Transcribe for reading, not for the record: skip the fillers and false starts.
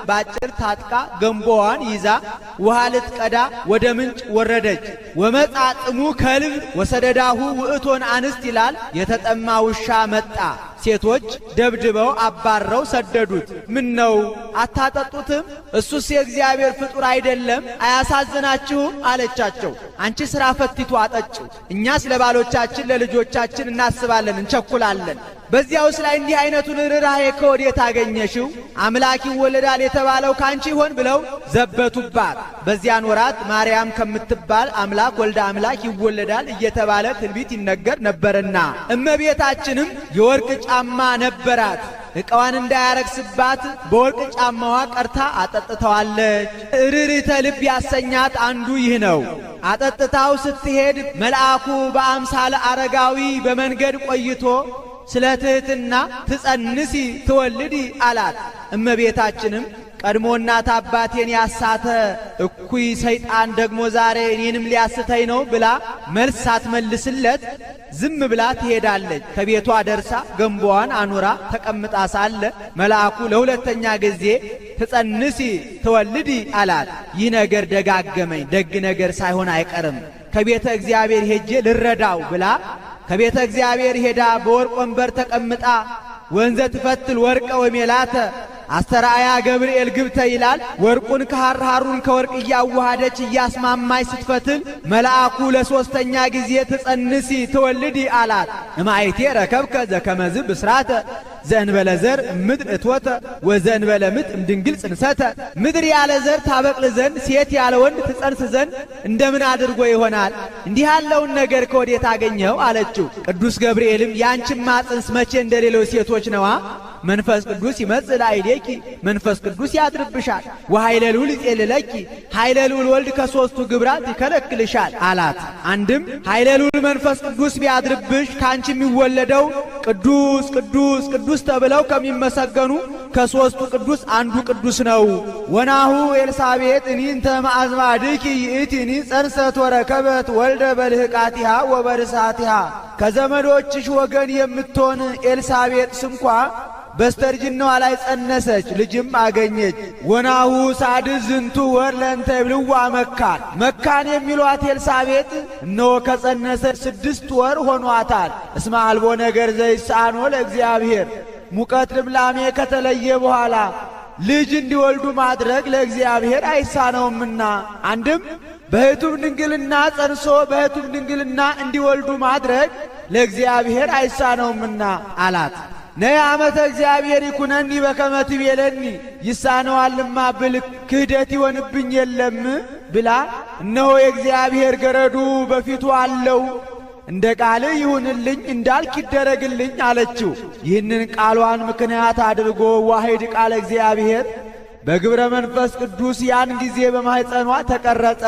ባጭር ታጥቃ ገንቦዋን ይዛ ውሃ ልትቀዳ ወደ ምንጭ ወረደች። ወመጽአ ጥሙ ከልብ ወሰደዳሁ ውእቶን አንስት ይላል። የተጠማ ውሻ መጣ። ሴቶች ደብድበው አባረው ሰደዱት። ምን ነው አታጠጡትም? እሱስ የእግዚአብሔር ፍጡር አይደለም? አያሳዝናችሁም? አለቻቸው። አንቺ ስራ ፈቲቱ አጠጪው፣ እኛስ ለባሎቻችን ለልጆቻችን እናስባለን፣ እንቸኩላለን። በዚያውስ ላይ እንዲህ አይነቱን ርኅራኄ ከወዴት አገኘሽው? አምላክ ይወለዳል የተባለው ካንቺ ይሆን ብለው ዘበቱባት። በዚያን ወራት ማርያም ከምትባል አምላክ ወልደ አምላክ ይወለዳል እየተባለ ትንቢት ይነገር ነበርና እመቤታችንም የወርቅ ጫማ ነበራት። ዕቃዋን እንዳያረክስባት በወርቅ ጫማዋ ቀርታ አጠጥተዋለች። ርኅርኅተ ልብ ያሰኛት አንዱ ይህ ነው። አጠጥታው ስትሄድ መልአኩ በአምሳለ አረጋዊ በመንገድ ቆይቶ ስለ ትሕትና ትጸንሲ ትወልዲ አላት። እመቤታችንም ቀድሞ እናት አባቴን ያሳተ እኩይ ሰይጣን ደግሞ ዛሬ እኔንም ሊያስተኝ ነው ብላ መልስ ሳትመልስለት ዝም ብላ ትሄዳለች። ከቤቷ ደርሳ ገንቦዋን አኑራ ተቀምጣ ሳለ መልአኩ ለሁለተኛ ጊዜ ትጸንሲ ትወልዲ አላት። ይህ ነገር ደጋገመኝ፣ ደግ ነገር ሳይሆን አይቀርም፣ ከቤተ እግዚአብሔር ሄጄ ልረዳው ብላ ከቤተ እግዚአብሔር ሄዳ በወርቅ ወንበር ተቀምጣ ወንዘ ትፈትል ወርቀ ወሜላተ አስተርአያ ገብርኤል ግብተ ይላል። ወርቁን ከሐር ሐሩን ከወርቅ እያዋሃደች እያስማማች ስትፈትል መልአኩ ለሶስተኛ ጊዜ ትጸንሲ ትወልዲ አላት። እማይቴ ረከብከ ዘከመዝ ብስራተ ዘእንበለ ዘር ምድር እትወተ ወዘእንበለ ምጥ እምድንግል ጽንሰተ። ምድር ያለ ዘር ታበቅል ዘንድ ሴት ያለ ወንድ ትጸንስ ዘንድ እንደምን አድርጎ ይሆናል? እንዲህ ያለውን ነገር ከወዴት አገኘኸው? አለችው። ቅዱስ ገብርኤልም ያንቺማ ጽንስ መቼ እንደሌሎች ሴቶች ነዋ። መንፈስ ቅዱስ ይመጽእ ላዕሌኪ፣ መንፈስ ቅዱስ ያድርብሻል፣ ወኃይለ ልዑል ይጼልለኪ፣ ኃይለ ልዑል ወልድ ከሦስቱ ግብራት ይከለክልሻል አላት። አንድም ኃይለ ልዑል መንፈስ ቅዱስ ቢያድርብሽ ከአንቺ የሚወለደው ቅዱስ ቅዱስ ቅዱስ ተብለው ከሚመሰገኑ ከሦስቱ ቅዱስ አንዱ ቅዱስ ነው። ወናሁ ኤልሳቤጥ እኒንተ ማአዝማድኪ ይእቲኒ ጸንሰት ወረከበት ወልደ በልህቃቲሃ ወበርሳቲሃ። ከዘመዶችሽ ወገን የምትሆን ኤልሳቤጥ ስንኳ በስተርጅናዋ ላይ ጸነሰች፣ ልጅም አገኘች። ወናሁ ሳድስ ዝንቱ ወር ለእንተ ይብልዋ መካን። መካን የሚሏት ኤልሳቤጥ እነሆ ከጸነሰች 6 ወር ሆኗታል። እስመ አልቦ ነገር ዘይሳኖ ለእግዚአብሔር። ሙቀት ልምላሜ ከተለየ በኋላ ልጅ እንዲወልዱ ማድረግ ለእግዚአብሔር አይሳነውምና። አንድም በሕቱም ድንግልና ጸንሶ በሕቱም ድንግልና እንዲወልዱ ማድረግ ለእግዚአብሔር አይሳነውምና አላት። ነይ አመተ እግዚአብሔር ይኩነኒ በከመ ትቤለኒ፣ ይሳነዋልማ ብል ክህደት ይሆንብኝ የለም ብላ እነሆ የእግዚአብሔር ገረዱ በፊቱ አለው፣ እንደ ቃልህ ይሁንልኝ እንዳልክ ይደረግልኝ አለችው። ይህንን ቃሏን ምክንያት አድርጎ ዋሂድ ቃለ እግዚአብሔር በግብረ መንፈስ ቅዱስ ያን ጊዜ በማኅፀኗ ተቀረጸ።